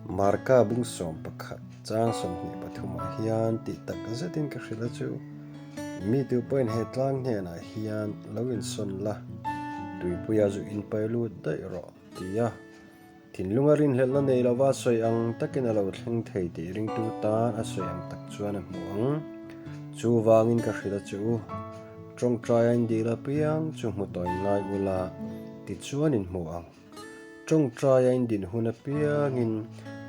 Marka bung 11 chang 23 ah hian tih tak zetin ka hrilh a chu, Mi tu pawhin he tlang hnenah hian lo insawn la, tuipuia zu inpai lut daih rawh, ti a. Thinlunga rinhlelhna nei lova sawi ang takin a lo thleng thei tih ringtu tan a sawi ang tak chuan a hmu ang. Chuvangin ka hrilh a che u, tawngtai a indil apiang chu hmu tawh in ngai ula, tichuan in hmu ang. Tawngtai a indin hun apiangin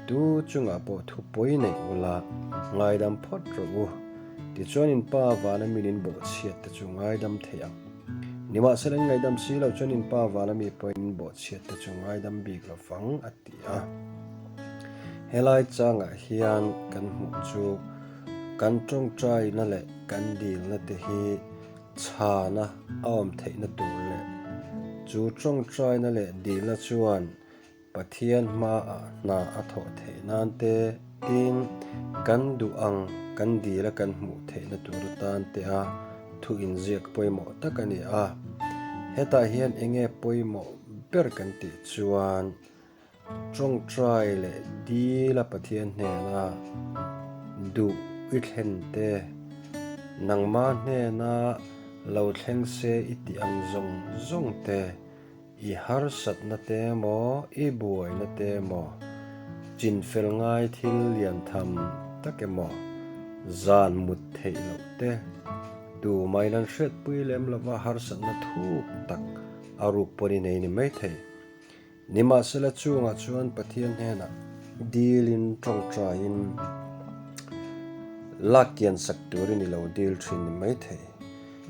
tu chungah pawh thu pawi neih ula, ngaidam phawt rawh u, tichuan in pa vana min in bawhchhiat te chu ngaidam thei ang. Nimahsela in ngaihdam si lo chuan in pa vala mi pawhin bawhchhiat te chu ngaidam bik lo vang a ti a. Helai changah hian kan hmuh chu kan tawngtaina leh kan dilna te hi chhana a awm theihna tur leh chu tawngtaina leh dilna chuan Pathian hmaah hna a thawh theih nan te, tin, kan duh ang kan dil a kan hmuh theihna tur atan te a thu inziak pawimawh tak a ni a. Hetah hian enge pawimawh ber kan tih chuan tawngtai leh dil a Pathian hnena duh i thlen te, nangma hnena lo thleng se i tih ang zawng zawng te, I harsatna te emaw, i buaina te emaw, chinfel ngai thil lian tham tak emaw, zan mut theih loh te, tumah in an hriatpui lem lova harsatna thuk tak a ruk pawn i nei ni maithei. Nimahsela chungah chuan Pathian hnenah dilin tawngtaiin lak kian sak turin i lo dil thin ni maithei.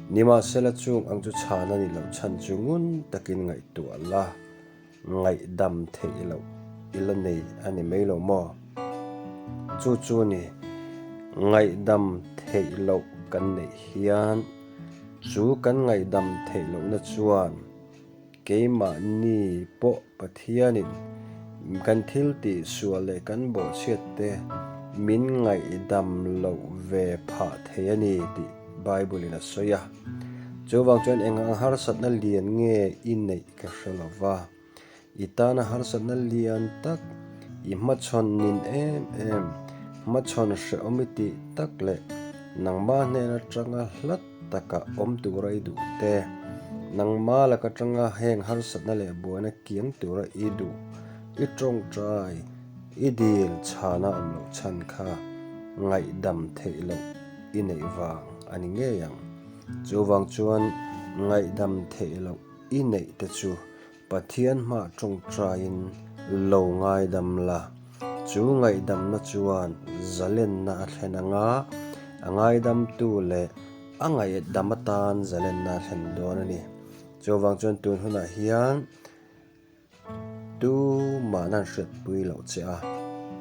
Nimahsela chung ang chu chhan a ni loh chhan chu ngun takin ngaihtuah la, ngaihdam theih loh i la nei a ni mai lo maw? Chu chu ni, ngaihdam theih loh kan neih hian chu kan ngaihdam theih lohna chuan keimahni pawh Pathianin kan thil tih sual leh kan bawhchhiat te min ngaihdam loh ve phah thei a ni tih Bible in a sawi a. Chuvang chuan eng ang harsatna lian nge i neih ka hre lo va. I tana harsatna lian tak, i hmachhawn nin em em, hmachhawn hrehawm i tih tak leh nangmah hnen atanga hlat taka awm tura i duh te, nangmah lak atanga heng harsatna leh buaina kiang tura i duh, i tawngtai, i dil chhana awm loh chhan kha ngaihdam theih loh i neih vang a ni ngei ang. Chuvang chuan ngaihdam theih loh i neih te chu Pathian hmah tawngtaiin lo ngaidam la, chu ngaihdamna chuan zalenna a thlen anga, a ngaidamtu leh a ngaihdam atan zalenna a thlen dawn a ni. Chuvang chuan tun hunah hian tumahna an hriatpui loh che a,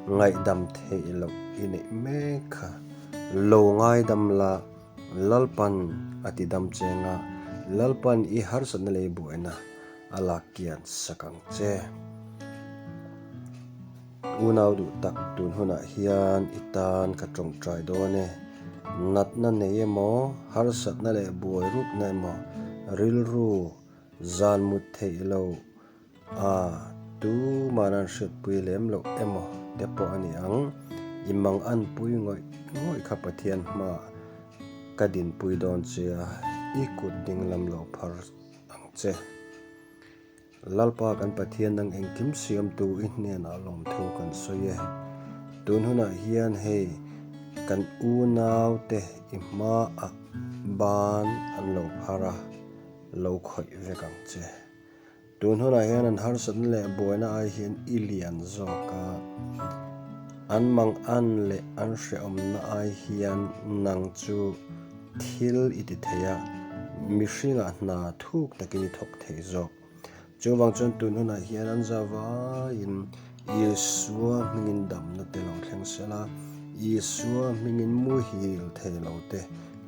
ngaihdam theih loh i neih mek kha lo ngaidam la, Lalpan a ti dam cheng a, Lalpan i harsatna lei buaina a lak kian sak ang che. Unau duh tak tun hunah hian i tan ka tawngtai dawn e. Natna nei emaw, harsatna leh buai rukna emaw, rilru zan mut theih lo A, tuman an hriatpui lem loh emaw te pawh a ni ang. I mang anpui ngawih ngawih kha Pathian hmaah ka dinpui dawn che a, i kut dinglam lo phar ang che. Lalpa kan Pathian nang engkim siamtu i hnenah lawmthu kan sawi e. Tun hunah hian hei kan unaute i hmaah ban an lo phar a, lo khawih vek ang che. Tun hunah hian an harsatna leh buaina ai hian i lian zawk a, an mangan leh an hrehawmna ai hian nang chu thil i ti thei a, mihringah hna thuk takin i thawk thei zawk. Chuvang chuan tun hunah hian an za vaiin Isua hmingin damna te lo thleng sela, Isua hmingin muhil thei lo te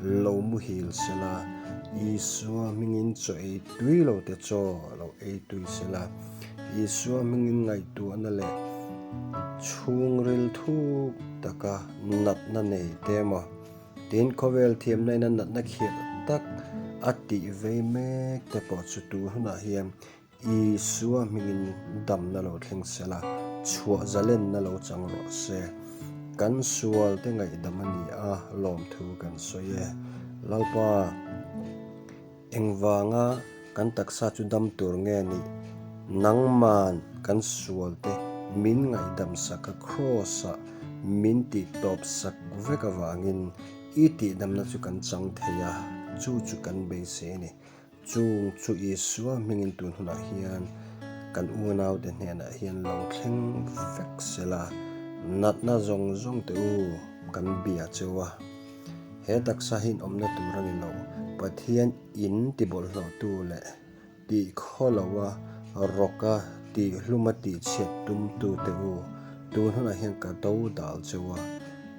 lo muhil sela, Isua hmingin chaw ei tui lo te chaw lo ei tui sela, Isua hmingin ngaihtuahna leh chhungril thuk taka natna nei te emaw, tin khawvel thiamna ina natna khirh tak a tih vei mek te pawh chu tun hunah hian Isua hmingin damna lo thleng sela, Chhuah zalenna lo chang rawh se. Kan sualte ngaihdam a ni a, lawmthu kan sawi e. Lalpa, engvanga kan taksa chu dam tur nge nih? Nangman kan sualte min ngaihdam sak a, Kraws-ah min tih tawp sak vek avangin i tihdamna chu kan chang thei a, chu chu kan beisei a ni. Chung chu Isua hmingin tun hunah hian kan unaute hnenah hian lo thleng vek sela, natna zawng zawng te u kan bia cheu a. He taksa hi inawmna tur a ni lo, Pathian in tibawlhhlawhtu leh tih khaw loa rawka tih hluma tihchhiat tumtu te u tun hunah hian ka do dal cheu a,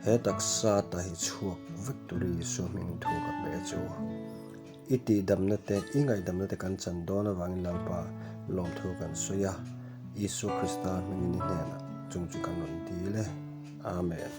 he taksa ta hi chhuak vek turin Isua hmingin thu ka pe chu. I tihdamna te, i ngaihdamna te kan chan dawn avangin Lalpa lawmthu kan sawi a, Isua Krista hmingin i hnenah chung chu kan rawn dil e. Amen.